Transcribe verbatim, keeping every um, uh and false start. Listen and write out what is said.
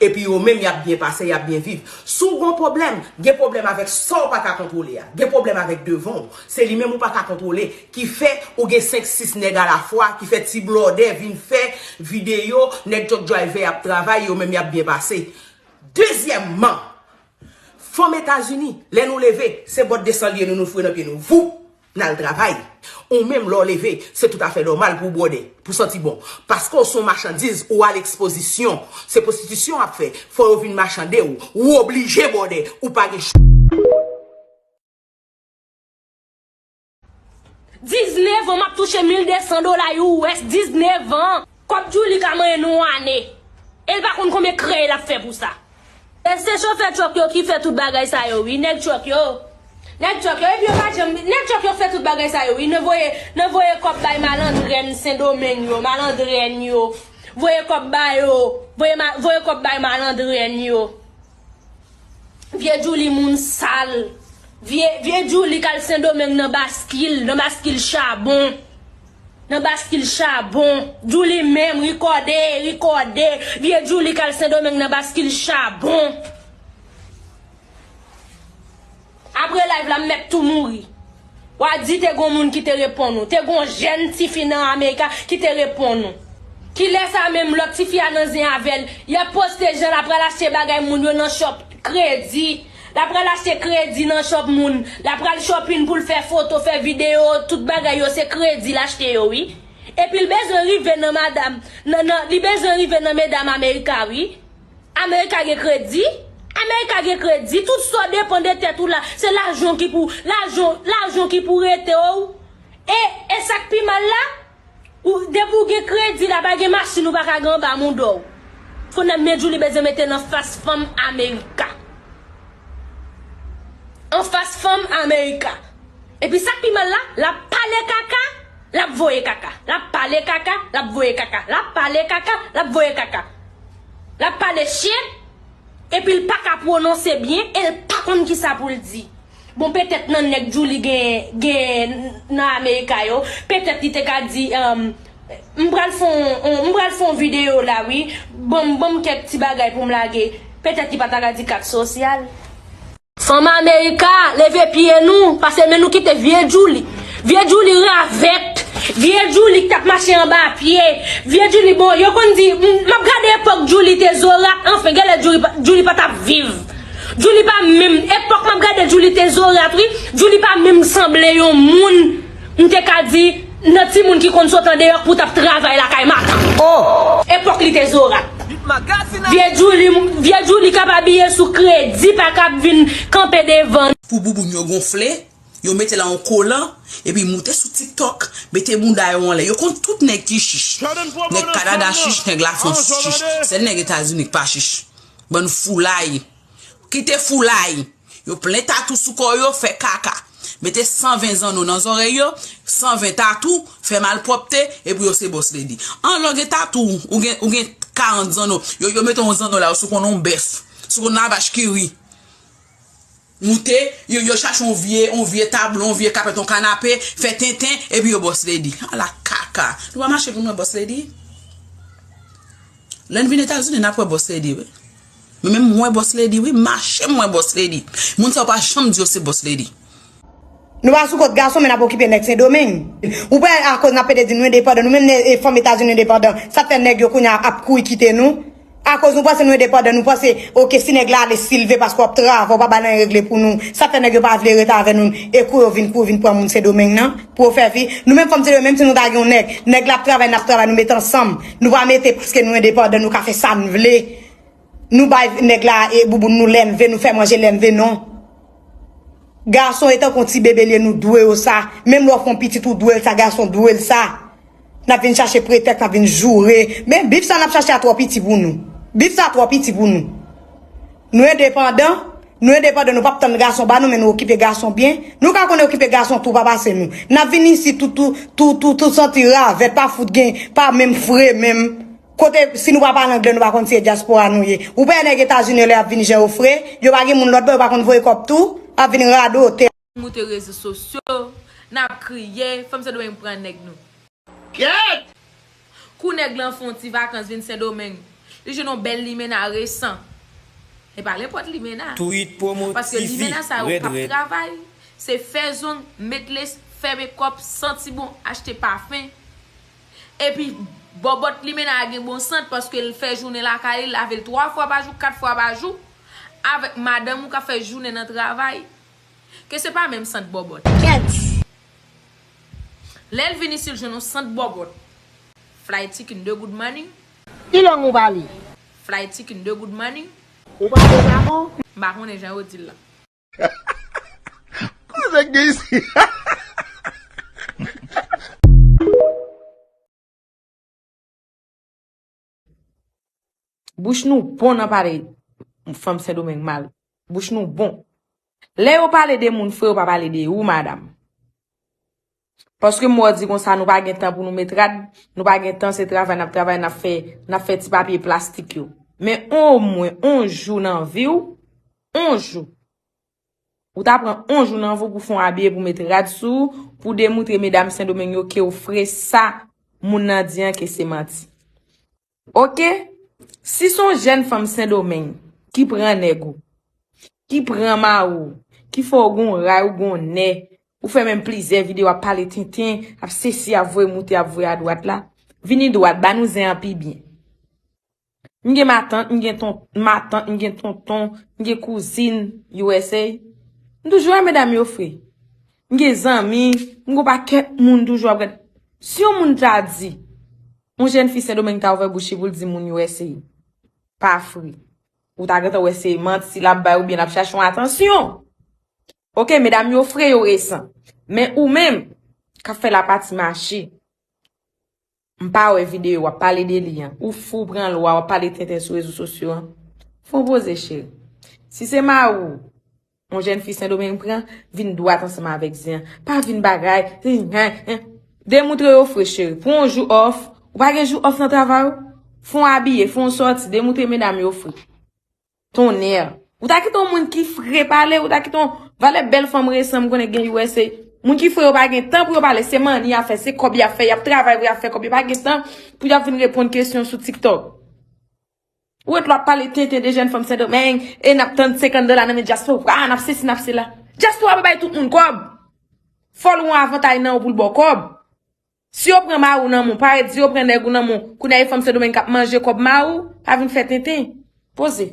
Epi yo menm y ap byen pase, y ap byen viv. Si w gen yon pwoblèm, gen pwoblèm avèk sa w pa ka kontwole a. Gen pwoblèm avèk devan w. Se li menm ou pa ka kontwole ki fè ou gen senk, sis nèg alafwa, ki fè ti blòdè vin fè videyo, nèg truck driver ap travay, yo menm y ap byen pase. Dezyèmman, fanm Etazini, lè nou leve, se bòt desann lye nou, nou foure nan pye nou. Voup! N al travay. Ou menm, lè w leve, se toutafè nòmal pou w bwòdè, pou w santi bon. Paske w se yon machandiz, ou al ekspozisyon. Se pwostitisyon w ap fè. Fò yo vin machande w. Ou oblije bwòdè. Ou pa gen chwa. Diznèf an, m ap touche mil de san dola U S, diznèf an. Kòb Djouly ka manyen nou ane. E l pa konn konbyen krèy l ap fè pou sa. E se chofè truck yo ki fè tout bagay sa yo, wi. Nèg truck yo. Nèg truck yo, epi yo pa janm. Nèg truck yo fè tout bagay sa yo, wi. Nan voye, nan voye kòb bay malandren Sendomeng yo, malandren yo. Voye kòb ba yo. Voye, ma, voye kòb bay malandren yo. Vye Djouly moun sal. Vye, vye Djouly k al Sendomeng nan baskil, nan baskil chabon. Nan baskil chabon. Djouly menm, rikòde, rikòde. Vye Djouly k al Sendomeng nan baskil chabon. Apre live la, m mèt tou mouri. W a di te gon moun ki te reponn ou. Te gon jèn tifi nan Amerika ki te reponn ou. Kilè sa menm lòt tifi a nan zen avè l? Y ap poste jan l ap pral achte bagay moun yo nan shop kredi. L ap pral achte kredi nan shop moun. L ap pral shopping pou l fè foto, fè videyo, tout bagay yo se kredi l achte yo, wi. Epi l bezwen rive nan madam, nan, nan, li bezwen rive nan medam Amerika, wi. Amerika gen kredi? Amerika gen kredi? Tout sa w depann de tèt ou la, se lajan ki pou, lajan, lajan ki pou rete w. E, e sa k pi mal la, ou, depi w gen kredi la, pa gen machin ou pa ka gen anba mouda w. Kounye a, men Djouly bezwen mete l anfas fanm Amerika. Anfas fanm Amerika. Epi sa k pi mal la, l ap pale kaka, l ap voye kaka. L ap pale kaka, l ap voye kaka. L ap pale kaka, l ap voye kaka. L ap pale shit, epi l pa ka pwononse byen, e l pa konn kisa pou l di. Bon, petèt nan nèg Djouly gen, gen nan Amerika yo, petèt li te ka di, um, m pral fè on, on, m pral fè on videyo la, wi. Ban m, ban m kèk ti bagay pou m lage. Petèt li pa ta ka di kat sosyal. Fanm Amerika, leve pye nou, paske men nou kite vye Djouly. Vye Djouly ravèt. Vye Djouly k t ap mache anba pye. Vye Djouly, bon, yo konn di, m, m ap gade epòk Djouly te zorat, anfen, genlè Djouly pa, Djouly pa t ap viv. Djouly pa menm, epòk m ap gade Djouly te zorat, wi. Djouly pa menm sanble yon moun. M te ka di, nan timoun ki konn sot andeyò pou t ap travay lakay matant. Oh! Epòk li te zorat. Vye Djouly, vye Djouly k ap abiye sou kredi pa ka vin kanpe devan. Pou bouboun yo gonfle, yo mete la yon kolan, epi moute sou TikTok, mete bounda yo anlè. Yo konn tout nèg ki chich. Nèg Kanada chich, nèg Lafrans chich. Sèl nèg Etazini k pa chich. Bann foulay. Kite foulay. Yo plen tatou sou kò yo, fè kaka. Mete san ven zanno nan zòrèy yo, san ven tatou, fè malpwòpte, epi yo se boss lady. An lè w gen tatou, ou gen, ou gen karant zanno, yo, yo mete yon zanno la, sou konn yon bèf, sou konn yon vach ki ri. Moute, yo, yo chache yon vye, yon vye tablo, yon vye kapèt, yon kanape, fè tenten, epi yo boss lady. Ala kaka. Nou pa mache pou nou wè boss lady? Lè n vin Etazini, n ap wè boss lady, wi. Men menm mwen boss lady, wi, mache mwen boss lady. Moun sa yo pa janm di yo se boss lady. Nou pa sou kont gason, men n ap okipe nèg Sendomeng. Ou wè akoz n ap pede di nou endepandan, nou menm e fanm Etazini endepandan. Sa fè nèg yo kounye a ap kouri kite nou. Akoz nou panse nou endepandan, nou panse, oke, si nèg la ale, si l vle, paske w ap travay, w pa bay anyen regle pou nou. Sa fè nèg yo pa vle rete avè nou. E kou yo vin, kou yo vin pran moun Sendomeng nan, pou yo fè vi. Nou menm fanm Sendomeng, menm si nou ta gen yon nèg, nèg la ap travay, n ap travay, nou met ansanm. Nou pa mete paske nou endepandan, nou ka fè sa n vle. Nou bay nèg la e bouboun nou lè n vle, nou fè manje lè n vle, non. Gason e tankou yon ti bebe l ye, nou dwe yo sa. Menm lè w fè yon pitit, ou dwe l sa, gason dwe l sa. N ap vin chache pretèks, n ap vin joure. Men bif sa n ap chache a twò piti pou nou. Bif sa twò piti pou nou. Nou endepandan, nou endepandan, nou p ap tann gason ba nou, men nou okipe gason byen. Nou ka konnen okipe gason tou pa pase nou. N ap vin isit tou, tou, tou, tou, tou santi ravèt, pa fout gen, pa menm fre menm. Kote, si nou pa pale anglè, nou pa konn si e dyaspora nou ye. Ou pa wè nèg Etazini lè y ap vini jan yo fre, yo pa gen moun lòt bò, yo pa konn voye kòb tou, ap vin radote. Moute rezo sosyo, n ap kriye, fanm Sendomeng pran nèg nou. Pyèt! Kou nèg lan fè yon ti vakans vin Sendomeng, Li jwenn yon bèl limena resan. E pa nenpòt limena. Tweet Promo Paske T V, limena sa yo rèd p ap rèd. Travay, se fè zong, met lès, fè mekòp, santi bon, achte pafen. Epi bòbòt limena a gen bon sant paske l fè jounen lakay li, lave l twa fwa pa jou, kat fwa pa jou. Avèk madanm ou k ap fè jounen nan travay. Ke se pa menm sant bòbòt. Lè l vin isit, l jwenn yon sant bòbòt. Fly chicken de good morning. Ki lang ou pale? Fly chicken de good morning. Ou pale Japon? M pa konnen jan yo di l la. Koze k gen isi? Bouch nou bon nan pale fanm Sendomeng mal. Bouch nou bon. Lè yo pale de moun fre, yo pa pale de ou, madanm. Paske m wè w di konsa, nou pa gen tan pou nou met rad, nou pa gen tan, se travay n ap travay, n ap fè, n ap fè ti papye plastik yo. Men omwen, on jou nan vi w, on jou. Ou ta pran on jou nan vi w pou fè on abiye, pou met rad sou ou, pou demontre medam Sendomeng yo ke w fre sa moun nan di an ke se manti. Oke? Si se yon jèn fanm Sendomeng ki pran nèg ou, ki pran mari w, ki fè w gon ray ou gon nè, ou fè menm plizyè videyo ap pale tenten, ap sesi, ap voye moute, ap voye adwat la, vini dwat, ba nou zen an pi byen. M gen matant, m gen ton, matant, m gen tonton, m gen kouzin U S A. M toujou wè medam yo fre. M gen zanmi, m gon pakèt moun toujou ap gade. Si yon moun ta di, yon jèn fi Sendomeng ta ouvè bouch li pou l di moun U S A pa fre, ou ta gentan wè se manti l ap bay oubyen l ap chache yon atansyon. Oke, medam yo fre, yo resan. Men ou menm, k ap fè lapati mache, m pa wè videyo w ap pale de li an. Ou fou, pran lwa, w ap pale tenten sou rezo sosyo an. Fè w poze, cheri. Si se mari w, yon jèn fi Sendomeng pran, vin dwat ansanm avèk zen an. Pa vin bagay. Demontre yo fre, cheri. Pran yon jou off. Ou pa gen jou off nan travay ou? Fè w abiye, fè w sòti, demontre medam yo fre. Tonnè. Ou ta kite yon moun ki fre pale, ou ta kite yon valè bèl fanm resan m konnen gen U S A. Moun ki fre yo pa gen tan pou yo pale, se manni y ap fè, se kòb y ap fè, y ap travay pou y ap fè kòb, yo pa gen tan pou y ap vin reponn kesyon sou TikTok. Ou ret la w ap pale tenten de jèn fanm Sendomeng, e n ap tann senkant dola nan men dyaspora, n ap sesi, n ap sela. Dyaspora pa bay tout moun kòb. Fò l wè yon avantay nan ou pou l ba w kòb. Si yo pran mari w nan men w, parèt di yo pran nèg ou nan men w, kounye a e fanm Sendomeng k ap manje kòb mari w, pa vin fè tenten. Poze.